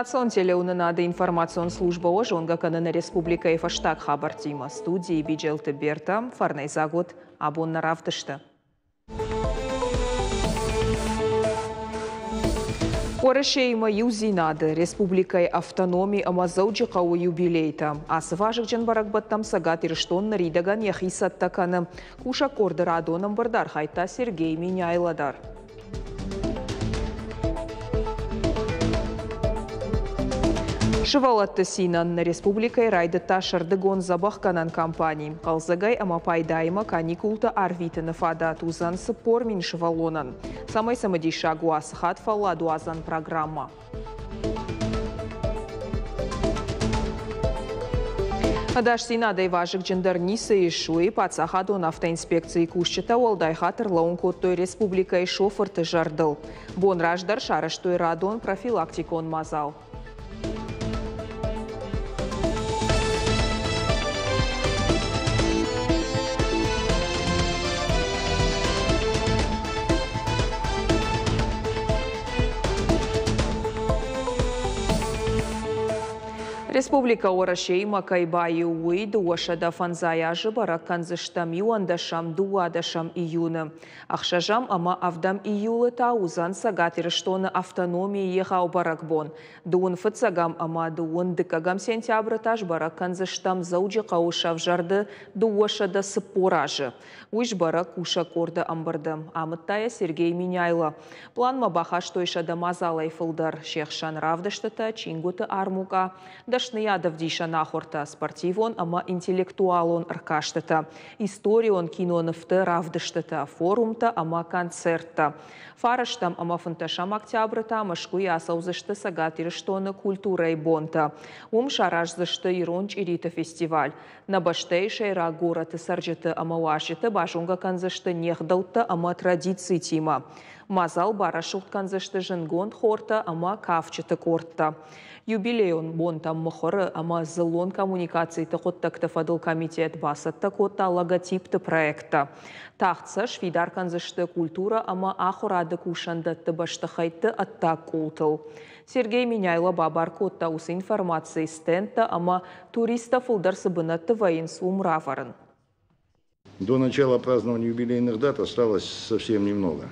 Национ телеуынынады информацион службӕ уӕ зонгӕ кӕны нӕ республикӕйы фӕстаг хабӕрттимӕ. Студийы Биджелты Берта, фӕрнӕйдзаг уыд абон нӕ равдысты. Уӕрӕсеимӕ иудзинады, республикӕйы автономи ӕмӕ Дзӕуджыхъӕуы юбилейтӕ. Ацы вазыгджын бӕрӕгбӕттӕм Цӕгат Ирыстон ныридӕгӕн йӕхи цӕттӕ кӕны. Кусӕг къорды радон ӕмбырды архайдта Сергей Меняйло дӕр. Сывӕллӕтты цинӕн нӕ республикӕйы райдыдта сӕрдыгон дзӕбӕхгӕнӕн кампани. Хъӕлдзӕгӕй ӕмӕ пайдаимӕ каникултӕ арвитыны фадат уыдзӕн 40 000 сывӕллонӕн. Цӕмӕй цымыдисаг уа сыхат фӕлладуадзӕн программӕ. Ӕдасдзинадӕй вазыгджындӕр ницы ис, уый паддзахадон автоинспекцийы кусджытӕ уӕлдай хатт ӕрлӕууын кодтой республикӕйы шофырты зӕрдыл. Бон раздӕр сарӕзтой радон профилактикон мадзал. Республикӕ Уӕрӕсеимӕ кӕй баиу, уый 250 азы бӕрӕг кӕндзыстӕм иуӕндӕсӕм, дыууадӕсӕм июны. Ӕхсӕзӕм ӕмӕ ӕвдӕм июлы та уыдзӕн Цӕгат Ирыстоны автономийы егъау бӕрӕгбон. Дыууын фыццӕгӕм ӕмӕ дыууын дыккӕгӕм сентябры та сбӕрӕг кӕндзыстӕм Дзӕуджыхъӕуы сӕвзӕрды 240 азы. Уый сбӕрӕг кусӕг къорды ӕмбырды, амыдта йӕ Сергей Меняйло. Планмӕ бахастой 100 мадзалӕй фылдӕр, се хсӕн равдыстытӕ, чингуыты армукъа, дӕсныйадӕвдисӕн ахуыртӕ, спортивон ӕмӕ интеллектуалон ӕркастытӕ, историон кинонывты равдыстытӕ, форумтӕ ӕмӕ концерттӕ. Фарӕстӕм ӕмӕ фынддӕсӕм октябры та Мӕскуыйы ацӕудзысты Цӕгат Ирыстоны культурӕйы бонтӕ. Уым сараздзысты ирон чъириты фестиваль. Нӕ бӕстӕйы сӕйраг горӕты цӕрджыты ӕмӕ уазджыты базонгӕ кӕндзысты не гъдӕуттӕ ӕмӕ традицитимӕ. Мадзал барӕсугъд кӕндзысты зындгонд хортӕ ӕмӕ кафджыты къордтӕ. Юбилейон бонтӕм мыхуыры ӕмӕ дзыллон коммуникациты хъуыддӕгты фӕдыл комитет бацӕттӕ кодта логотипты проекттӕ. Тагъд сӕ сфидар кӕндзысты культурӕ ӕмӕ ахуырады кусӕндӕтты бӕстыхӕйтты ӕддаг къултыл. Сергей Меняйло бабар кодта уыцы информацийы стендтӕ ӕмӕ туристтӕ фылдӕр цы бынӕтты вӕййынц, уым равӕрын. До начала празднования юбилейных дат осталось совсем немного.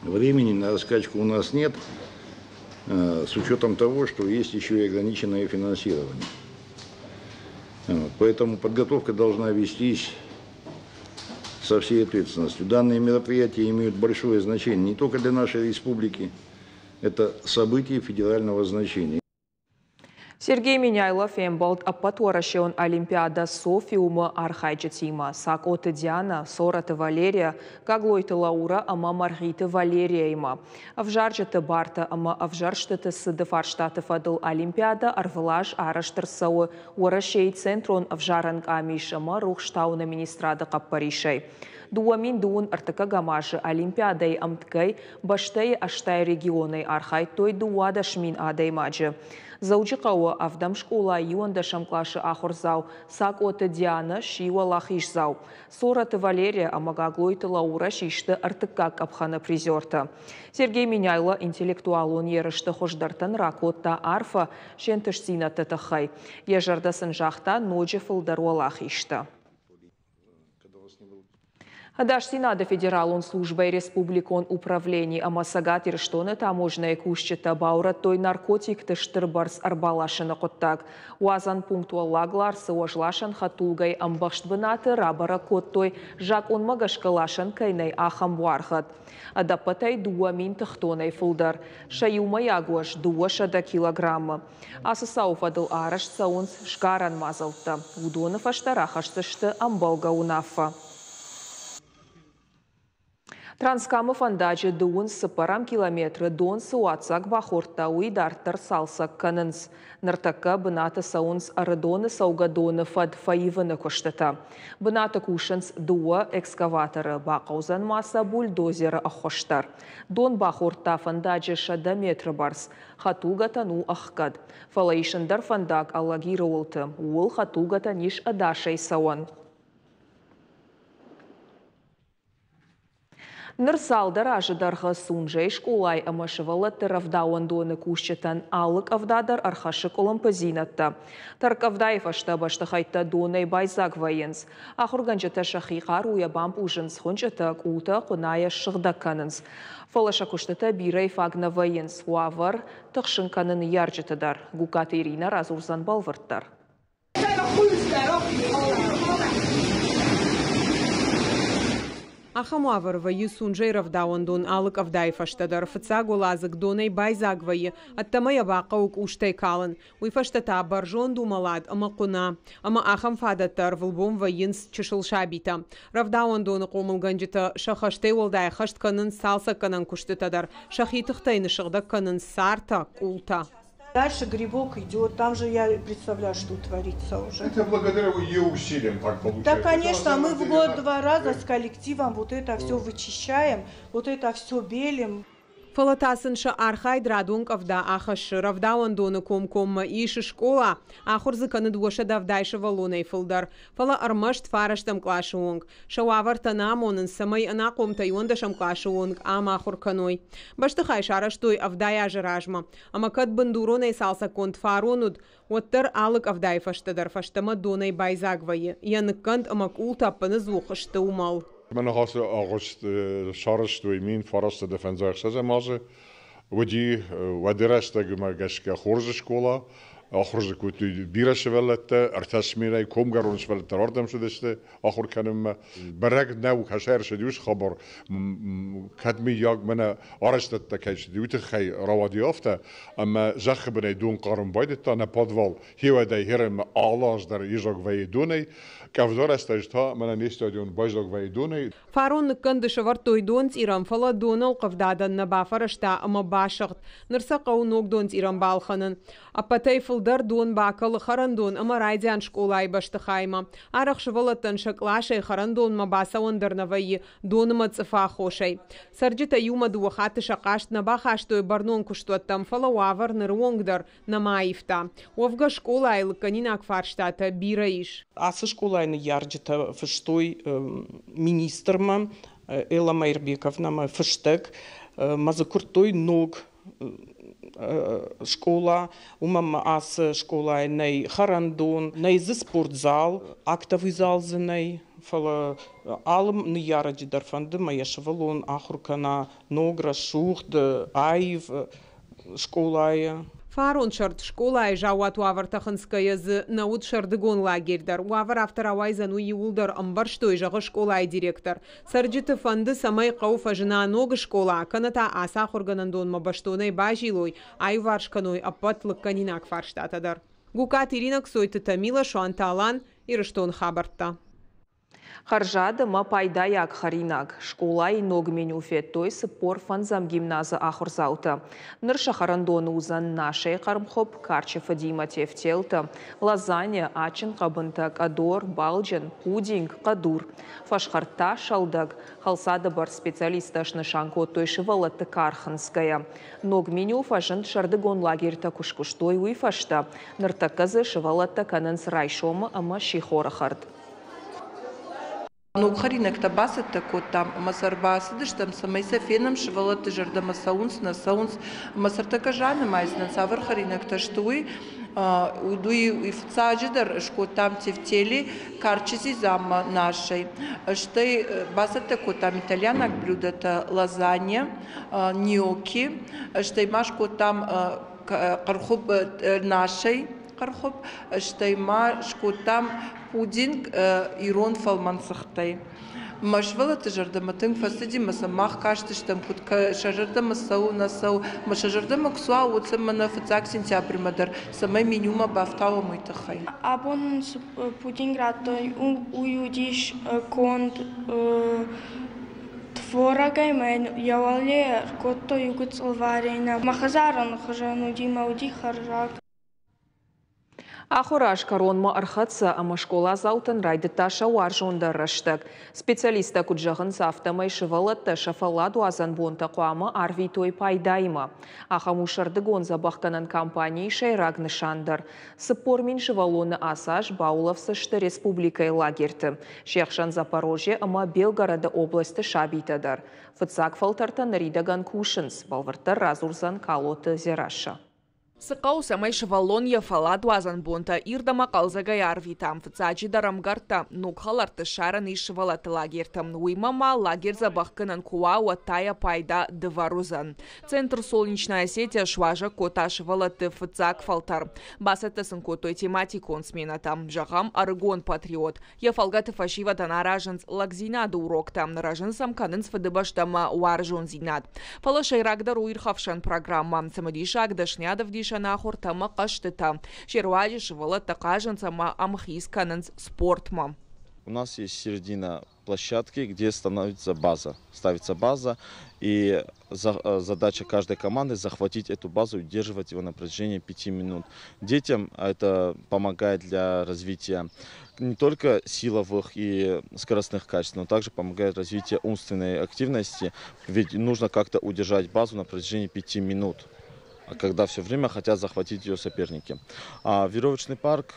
Времени на раскачку у нас нет, с учетом того, что есть еще и ограниченное финансирование. Поэтому подготовка должна вестись со всей ответственностью. Данные мероприятия имеют большое значение не только для нашей республики, это событие федерального значения. Сергей Меняйло фембӕлд ӕппӕтуӕрӕсеон олимпиадӕ Софиумы архайджытимӕ Сакъоты Диана, Цорӕты Валерия, Гаглойты Лаура ӕмӕ Мӕргъиты Валерияимӕ. Ӕвзарджыты бартӕ ӕмӕ ӕвзӕрстыты цыды фарстаты фӕдыл олимпиадӕ ӕрвылаз арӕзт ӕрцӕуы Уӕрӕсейы Центрон ӕвзарӕн къамис ӕмӕ Рухстауыны министрады хъӕппӕрисӕй. 2023 азы олимпиадӕйы ӕмткӕй бӕстӕйы 80 регионӕй архайдтой 12 000 адӕймаджы. Дзӕуджыхъӕуы ӕвдӕм скъолайы иуӕндӕсӕм къласы ахуырдзау Сакъоты Диана сси уӕлахиздзау. Цорӕты Валерия ӕмӕ Гаглойты Лаура систы ӕртыккаг къӕпхӕны призертӕ. Сергей Меняйло интеллектуалон ерысты хуыздӕртӕн ракодта арфӕ се нтыстдзинӕдты тыххӕй. Йӕ зӕрдӕ сын загъта ноджы фылдӕр уӕлахизтӕ. Ӕдасдзинады федералон службӕйы республикон управлени ӕмӕ Цӕгат Ирыстоны таможнӕйы кусджытӕ баурӕдтой наркотикты стыр бӕрц ӕрбаласыны хъуыддаг. Уадзӕн пункт Уӕллаг Ларсы уӕзласӕн хӕдтулгӕйы ӕмбӕхст бынаты рабӕрӕг кодтой, закъонмӕ гӕсгӕ ласӕн кӕй нӕй, ахӕм буаргъӕд. Ӕдӕппӕтӕй 2000 тыхтонӕй фылдӕр, сӕ иумӕйаг уӕз 200 килограммы. Ацы цауы фӕдыл арӕзт цӕуынц сгарӕн мадзӕлттӕ. Уыдоны фӕстӕ рахӕсдзысты ӕмбӕлгӕ уынаффӕ. Транскамы фӕндаджы дыууын цыппӕрӕм километры дон цы уадздзаг бахордта, уый дарддӕр цалцӕг кӕнынц. Ныртӕккӕ бынаты цӕуынц Ӕрыдоны цӕугӕдоны фӕд фӕивыны куыстытӕ. Бынаты кусынц дыууӕ экскаваторы, бахъӕудзӕн ма сӕ бульдозеры ӕххуыс дӕр. Дон бахордта фӕндаджы 100 метры бӕрц. Хӕдтулгӕтӕн у ӕхгӕд. Фӕлӕ ис ӕндӕр фӕндаг Алагиры уылты. Ууыл хӕдтулгӕтӕн ис ӕдасӕй цӕуӕн. Ныр цалдӕр азы дӕргъы Сунжӕйы скъолайы ӕмӕ сывӕллӕтты рӕвдауӕндоны кусджытӕн алы къӕвда дӕр ӕрхӕссы къуылымпыдзинӕдтӕ. Тӕрккъӕвдайы фӕстӕ бӕстыхӕйттӕ донӕй байдзаг вӕййынц. Ахуыргӕнджытӕ сӕхи хъаруйӕ бампъузынц хуынчъытӕ, къултӕ хъуынайӕ ссыгъдӕг кӕнынц. Фӕлӕ сӕ куыстытӕ бирӕйы фаг нӕ вӕййынц. Уавӕр тыхсын кӕны ныййарджыты дӕр. Гугкаты Иринӕ радзурдзӕн бӕлвырддӕр. Ахӕм уавӕр вӕййы Сунжӕйы рӕвдауӕндон алы къӕвдайы фӕстӕ дӕр. Фыццаг уӕладзыг донӕй байдзаг вӕййы, ӕддӕмӕ йӕ бахъӕуы къустӕй калын. Уый фӕстӕ та бӕрзонд уымӕлад ӕмӕ хъуына. Ӕмӕ ахӕм фадӕттӕ ӕрвылбон вӕййынц чысыл сабитӕ. Рӕвдауӕндоны хъомылгӕнджытӕ сӕ хӕстӕй уӕлдай ӕххӕст кӕнынц цалцӕггӕнӕн куыстытӕ дӕр, сӕхи тыхтӕй ныссыгъдӕг кӕнынц цартӕ, къултӕ. Дальше грибок идет, там же я представляю, что творится уже. Это благодаря ее усилиям так получается. Да, конечно, мы в год два раза с коллективом вот это все вычищаем, вот это все белим. Фӕлӕ та сын сӕ архайд радон къӕвда ахӕссы. Рӕвдауӕндоны комкоммӕ ис скъола, ахуыр дзы кӕны 270 сывӕллонӕй фылдӕр, фӕлӕ ӕрмӕст фарӕстӕм къласы онг. Сӕ уавӕртӕ нӕ амонынц, цӕмӕй ӕнахъомтӕ 11-ӕм къласы онг ам ахуыр кӕной. Бӕстыхай сарӕзтой 70 азы размӕ. Ӕмӕ кӕд бындуронӕй цалцӕггонд фарон уыд, уӕддӕр алы къӕвдайы фӕстӕ дӕр фӕстӕмӕ донӕй байдзаг вӕййы. Йӕ ныккӕнд ӕмӕ къултӕ ӕппыныдзух сты уымӕл. Мӕнӕ ацы агъуыст сарӕзтой 1956 азы. Уыди уӕды рӕстӕгмӕ гӕсгӕ хорз скъола, ахуыр дзы кодтой бирӕ сывӕллӕттӕ, ӕртӕ сменӕйы комгӕрон сывӕллӕттӕ рардӕм цыдысты ахуыр кӕнынмӕ. Бӕрӕг нӕу, кӕсӕй ӕрцыди уыцы хабар, кӕд мыййаг мӕнӕ арӕзтӕдтӕ кӕй цыди, уый тыххӕй рауади афтӕ, ӕмӕ зӕххы бынӕй дон хъарын байдыдта, нӕ подвал хиуӕдӕй херӕнмӕ алы аз дӕр йедзаг вӕййы донӕй, къӕвда рӕстӕджы та мӕнӕ не стадион байдзаг вӕййы донӕй. Фарон ныккӕнды сӕвӕрдтой донцъирӕн, фӕлӕ донӕлхъывдадӕн нӕ бафӕрӕзта ӕмӕ басыгъд. Ныр сӕ хъӕуы ног донцъирӕн балхӕнын. Ӕппӕтӕй фылдӕр дон бакӕлы хӕрӕндон ӕмӕ райдиан скъолайы бӕстыхаймӕ. Арӕх сывӕллӕттӕн сӕ къласӕй хӕрӕндонмӕ бацӕуӕн дӕр нӕ вӕййы донымӕ цъыфы аххосӕй. Цӕрджытӕ иумӕ дыууӕ хатты сӕ хъаст нӕ бахастой бӕрнон куыстуӕттӕм, фӕлӕ уавӕр ныры онг дӕр нӕма аивта. Уӕвгӕ скъолайы лыггӕнинаг фарстатӕ бирӕ ис. Ацы скъолайы ныййарджытӕ фыстой министрмӕ Элла Майрбековнамӕ фыстӕг, мӕ дзы куырдтой ног скъола, уымӕн ӕмӕ ацы скъолайы нӕй хӕрӕндон, нӕй дзы спортзал, актовый зал дзы нӕй, фӕлӕ алы ныййарӕджы дӕр фӕнды мӕ йӕ сывӕллон ахуыр кӕна ног, рӕсугъд, аив скъолайы. Фарон сӕрд скъолайы заууат уавӕртӕ хынцгӕйӕ дзы нӕ уыд сӕрдыгон лагерь дӕр. Уавӕр афтӕ рауайдзӕн, уый иууылдӕр ӕмбӕрстой, зӕгъы скъолайы директор. Цӕрджыты фӕнды, цӕмӕй хъӕуы фӕзына ног скъола, кӕнӕ та ацы ахуыргӕнӕндонмӕ бӕстонӕй базилой, аиуварс кӕной ӕппӕт лыггӕнинаг фарстатӕ дӕр. Гукаты Иринӕ, Кцойты Тамила, Суанты Алан, Ирыстоны хабӕрттӕ. Хӕрзад ӕмӕ пайдайаг хӕринаг. Скъолайы ног меню федтой 45-ӕм гимназы ахуырдзаутӕ. Ныр сӕ хӕрӕндоны уыдзӕн насӕй хъӕрмхуыпп, карчы фыдимӕ тефтелтӕ, лазанья, адджын хъӕбынтӕ, къӕдор, балджын, пудинг, хъӕдур. Фӕсхӕрд та сӕлдӕг. Хӕлцады бӕрц специалисттӕ снысан кодтой сывӕллӕтты кар хынцгӕйӕ. Ног меню фӕзынд сӕрдыгон лагерьтӕ куы скуыстой, уый фӕстӕ. Ныртӕккӕ дзы сывӕллӕттӕ кӕнынц райсомы ӕмӕ сихоры хӕрд. Ног хӕринӕгтӕ бацӕттӕ кодтам ӕмӕ сӕ ӕрбацыдыстӕм, цӕмӕй сӕ фенӕм, сывӕллӕтты зӕрдӕмӕ цӕуынц, нӕ цӕуынц. Ӕмӕ сӕртӕккӕ ранымайдзынӕн, цавӕр хӕринӕгтӕ сты, уый. Уый фыццаджыдӕр скодтам тефтели карчы дзидзамӕ насӕй. Стӕй бацӕттӕ кодтам итальянаг блюдӕтӕ лазанья, ньокки, стӕй ма скодтам хъырхуп насӕй хъырхуп, стӕй ма скодтам пудинг ирон фӕлмӕн цыхтӕй. Мӕ сывӕллӕтты зӕрдӕмӕ тынг фӕцыди, мӕ сӕм мах кастыстӕм, куыд сӕ зӕрдӕмӕ цӕуы, нӕ цӕуы. Мӕ сӕ зӕрдӕмӕ куы цуа, уӕд сӕм мӕнӕ фыццаг сентябрьмӕ дӕр, цӕмӕй менюмӕ бафтауӕм, уый тыххӕй. Абон нын цы пудинг радтой, уый уыдис конд творогӕй мӕ йӕ уӕле ӕркодтой иу гыццыл варенье. Мӕ хӕдзарӕн хуызӕн уыди, мӕ уыди хӕрзад. Ахуыры аз кӕронмӕ ӕрхӕццӕ ӕмӕ скъоладзаутӕн райдыдта сӕ уарзондӕр рӕстӕг. Специалисттӕ куыд зӕгъынц, афтӕмӕй сывӕллӕттӕ сӕ фӕлладуадзӕн бонтӕ хъуамӕ арвитой пайдаимӕ. Ахӕм у сӕрдыгон дзӕбӕхгӕнӕн кампанийы сӕйраг нысан дӕр. 40 000 сывӕллоны ацы аз баулӕфдзысты республикӕйы лагерьты. Се хсӕн Запорожье ӕмӕ Белгороды областы сабитӕ дӕр. Фыццаг фӕлтӕртӕ ныридӕгӕн кусынц. Бӕлвырддӕр радзурдзӕн Калоты Дзерассӕ. Цы хъӕуы, цӕмӕй сывӕллон йӕ фӕлладуадзӕн бонтӕ ирд ӕмӕ хъӕлдзӕгӕй арвита? Фыццаджыдӕр ӕмгӕрттӕ, ног хӕлӕртты ссарӕн ис сывӕллӕтты лагерьтӕм. Уыимӕ ма лагерь дзӕбӕхгӕнӕн куы уа, уӕд та йӕ пайда дывӕр уыдзӕн. Центр «Солнечная Осетия» суазӕг кодта сывӕллӕтты фыццаг фӕлтӕр. Бацӕттӕ сын кодтой тематикон сменӕтӕ. Зӕгъӕм, ӕрыгон патриот. Йӕ фӕлгӕты фӕсивӕдӕн аразынц лӕгдзинады уроктӕ, рӕзын сӕм кӕнынц фыдыбӕстӕмӕ уарзондзинад. Фӕлӕ сӕйрагдӕр у ирхӕфсӕн программӕ, цымыдисаг дӕсныйадӕвдисӕн ахуыртӕ ӕмӕ хъӕзтытӕ. Се руаджы сывӕллӕттӕ хъазынц ӕмӕ ӕмхиц кӕнынц спортмӕ. У нас есть середина площадки, где становится база. Ставится база, и задача каждой команды захватить эту базу и удерживать его на протяжении 5 минут. Детям это помогает для развития не только силовых и скоростных качеств, но также помогает развитию умственной активности, ведь нужно как-то удержать базу на протяжении 5 минут, когда все время хотят захватить ее соперники. А веревочный парк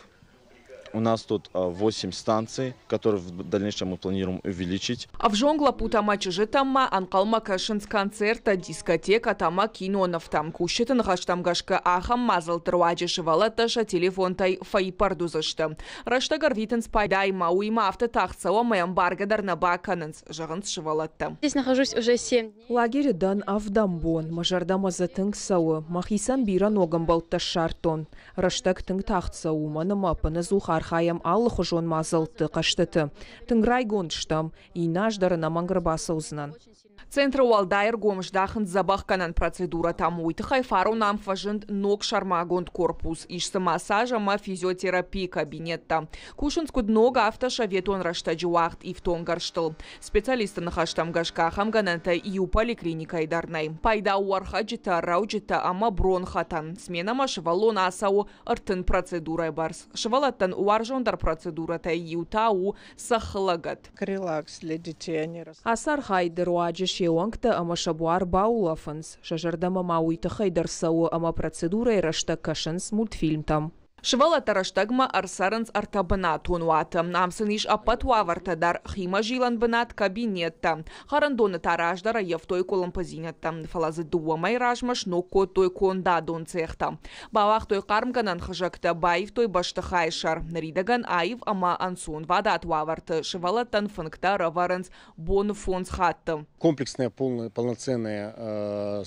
у нас тут 8 станций, которые в дальнейшем мы планируем увеличить. Ӕвзонг лӕппутӕ ӕмӕ чызджытӕм ма ӕнхъӕлмӕ кӕсынц концерттӕ, дискотекӕтӕ ӕмӕ кинонывтӕм. Кусджыты ныхӕстӕм гӕсгӕ, ахӕм мадзӕлтты руаджы сывӕллӕттӕ сӕ телефонтӕй фӕиппӕрд уыдзысты. Рӕстӕг ӕрвитынц пайдаимӕ, уыимӕ афтӕ тагъд цӕуы, ӕмӕ ӕмбаргӕ дӕр нӕ бакӕнынц, зӕгъынц сывӕллӕттӕ. Здесь нахожусь уже 7 дней. Лагеры дӕн ӕвдӕм бон, мӕ зӕрдӕмӕ дзы тынг цӕуы, мӕхицӕн бирӕ ног ӕмбӕлттӕ ссардтон. Рӕстӕг тынг тагъд цӕуы, уымӕн ӕмӕ ӕппынӕдзух архайӕм алыхуызон мадзӕлтты, хъӕзтыты. Тынг райгонд стӕм, иннӕ аз дӕр ӕнӕмӕнг ӕрбацӕудзынӕн. Центры уӕлдай ӕргом здахынц дзӕбӕхгӕнӕн процедурӕтӕм. Уый тыххӕй фарон ам фӕзынд ног сӕрмагонд корпус. Ис дзы массаж ӕмӕ физиотерапийы кабинеттӕ. Кусынц куыд ног, афтӕ советон рӕстӕджы уагъд ифтонггӕрзтыл. Специалистты ныхӕстӕм гӕсгӕ, ахӕм гӕнӕнтӕ иу поликлиникӕйы дӕр нӕй. Пайда у уӕрхӕджытӕ, рӕуджытӕ ӕмӕ бронхӕтӕн. Сменӕмӕ сывӕллон ацӕуы 30 процедурӕйы бӕрц. Сывӕллӕттӕн уарзондӕр процедурӕтӕй иу та у цӕххы Релакс для детей. Они Ацы архайды руаджы се уӕнгтӕ ӕмӕ сӕ буар баулӕфынц. Сӕ зӕрдӕмӕ ма уый тыххӕй дӕр цӕуы, ӕмӕ процедурӕйы рӕстӕг кӕсынц мультфильмтӕм. Сывӕллӕттӕ рӕстӕгмӕ ӕрцӕрынц ӕртӕбынатон уаты. Ам сын ис ӕппӕт уавӕртӕ дӕр: химӕ зилӕн бынат, кабинеттӕ. Хӕрӕндоны та раздӕр ӕййӕфтой къуылымпыдзинӕдтӕ, фӕлӕ дзы 2 мӕйы размӕ сног кодтой кондадон цехтӕ. Бауагътой хъармгӕнӕн хызӕгтӕ, баивтой бӕстыхайы сӕр. Ныридӕгӕн аив ӕмӕ ӕнцонвадат уавӕрты сывӕллӕттӕн фынгтӕ ӕрӕвӕрынц боны фондз хатты. Комплексное, полное, полноценное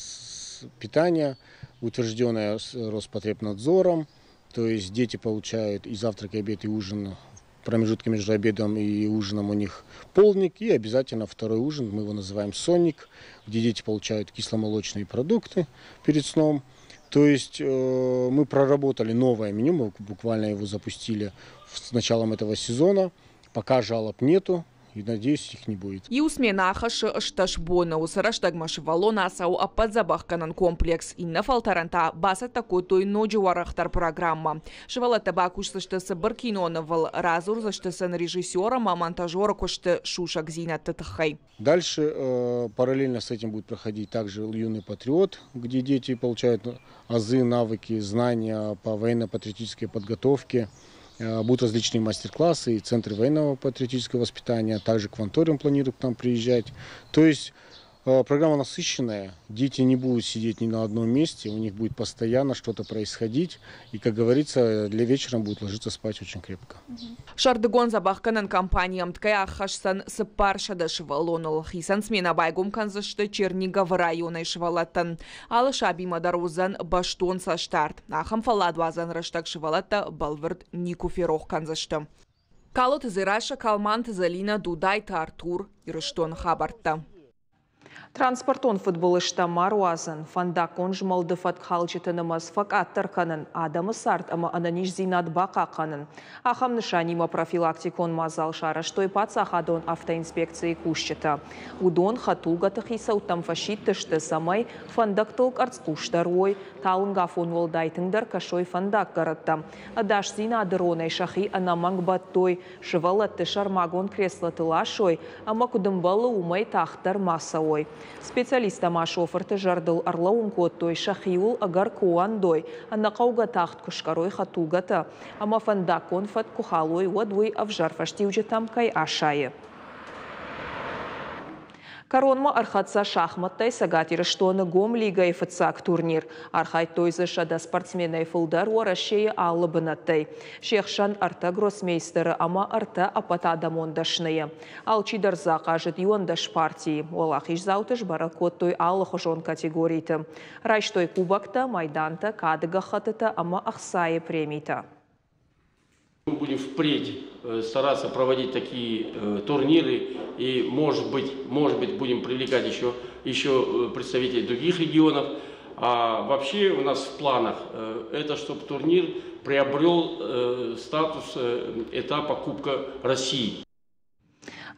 питание, утвержденное Роспотребнадзором. То есть дети получают и завтрак, и обед, и ужин. В промежутке между обедом и ужином у них полдник. И обязательно второй ужин, мы его называем сонник, где дети получают кисломолочные продукты перед сном. То есть мы проработали новое меню, мы буквально его запустили с началом этого сезона. Пока жалоб нету, и, надеюсь, их не будет. Иу сменӕ ахӕссы 18 боны. Уыцы рӕстӕгмӕ сывӕллон ацӕуы ӕппӕт дзӕбӕхгӕнӕн комплекс. Иннӕ фӕлтӕрӕн та бацӕттӕ кодтой ноджы уӕрӕхдӕр программӕ. Сывӕллӕттӕ бакусдзысты цыбыр кинонывыл, радзурдзысты сын режиссер ӕмӕ монтажеры куысты сусӕгдзинӕдты тыххӕй. Дальше параллельно с этим будет проходить также «Юный патриот», где дети получают азы, навыки, знания по военно-патриотической подготовке. Будут различные мастер-классы и центры военного патриотического воспитания. Также Кванториум планирует к нам приезжать. То есть программа насыщенная, дети не будут сидеть ни на одном месте, у них будет постоянно что-то происходить. И, как говорится, для вечером будут ложиться спать очень крепко. Сӕрдыгон дзӕбӕхгӕнӕн кампани ӕмткӕй аххӕсдзӕн 400 сывӕллоныл. Хицӕн сменӕ байгом кӕндзысты Черниговы районӕй сывӕллӕттӕн. Алы сабимӕ дӕр уыдзӕн бӕстон цӕстдард. Ахӕм фӕлладуадзӕн рӕстӕг сывӕллӕттӕ бӕлвырд никуы ферох кӕндзысты. Калоты Дзерассӕ, Калманты Зӕлинӕ, Дудайты Артур, Ирыстоны хабӕрттӕ. Транспортон фыдбылызтӕ ма руадзын, фӕндаггон змӕлды фӕткхалджыты нымӕц фӕкъаддӕр кӕнын, адӕмы цард ӕмӕ ӕнӕниздзинад бахъахъхъӕнын. Ахӕм нысанимӕ профилактикон мадзал сарӕзтой паддзахадон автоинспекцийы кусджытӕ. Уыдон хӕдтулгӕты хицӕуттӕм фӕсидтысты, цӕмӕй фӕндӕгтыл къӕрцхъусдӕр уой, талынг афон уӕлдай тынгдӕр кӕсой фӕндаггӕрӕттӕм, ӕдасдзинады ронӕй сӕхи ӕнӕмӕнг бӕттой, сывӕллӕтты сӕрмагонд креслоты ласой ӕмӕ куыд ӕмбӕлы, уымӕй тагъддӕр ма цӕуой. Специалисттӕ ма шофырты зӕрдыл ӕрлӕууын кодтой, сӕхиуыл ӕгӕр куы уӕндой, ӕнӕхъӕугӕ тагъд куы скъӕрой хӕдтулгӕтӕ ӕмӕ фӕндаггон фӕтк куы халой, уӕд уый ӕвзӕр фӕстиуджытӕм кӕй асайы. Кӕронмӕ ӕрхӕццӕ шахмӕттӕй Цӕгат Ирыстоны гом лигӕйы фыццаг турнир. Архайдтой дзы 100 спортсменӕй фылдӕр Уӕрӕсейы алы бынӕттӕй. Се хсӕн ӕртӕ гроссмейстеры ӕмӕ ӕртӕ ӕппӕтадӕмон дӕсныйы. Алчидӕр дзы ахъазыд 11 партийы. Уӕлахиздзауты сбӕрӕг кодтой алыхуызон категориты. Райстой кубоктӕ, майдантӕ, кады гӕххӕттытӕ ӕмӕ ӕхцайы премитӕ. Мы будем впредь стараться проводить такие турниры и, может быть, будем привлекать еще представителей других регионов. А вообще у нас в планах это, чтобы турнир приобрел статус этапа Кубка России.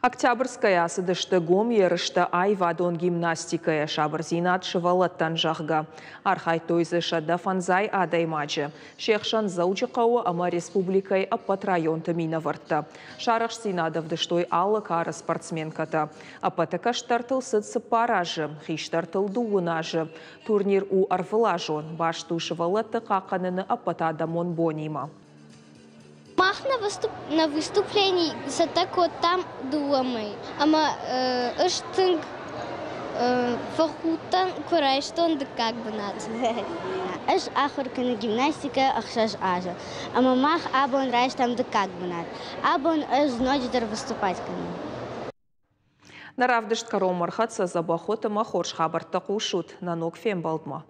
Октябрьскӕйы ацыдысты гом ерыстӕ аивадон гимнастикӕйӕ «Сабырдзинад сывӕллӕттӕн», зӕгъгӕ. Архайдтой дзы 150 адӕймаджы. Се хсӕн Дзӕуджыхъӕуы ӕмӕ республикӕйы ӕппӕт районты минӕвӕрттӕ. Сӕ арӕхстдзинад ӕвдыстой алы кары спортсменкӕтӕ. Ӕппӕты кӕстӕртыл цыд 4 азы, хистӕртыл 12 азы. Турнир у ӕрвылазон, баст у сывӕллӕтты хъахъхъӕныны ӕппӕтадӕмон бонимӕ. Мах на выступлении цӕттӕ кодтам 2 мӕй. Ӕмӕ ӕз тынг фӕхудтӕн, куы райстон дыккаг бынат. Ӕз ахуыр кӕнын гимнастикӕ 6 азы. Ӕмӕ мах абон райстам дыккаг бынат. Абон ӕз ноджыдӕр выступать кӕнын. Нӕ равдыст кӕронмӕ ӕрхӕццӕ. Дзӕбӕх ут ӕмӕ хорз хабӕрттӕ хъусут. Нӕ ног фембӕлдмӕ.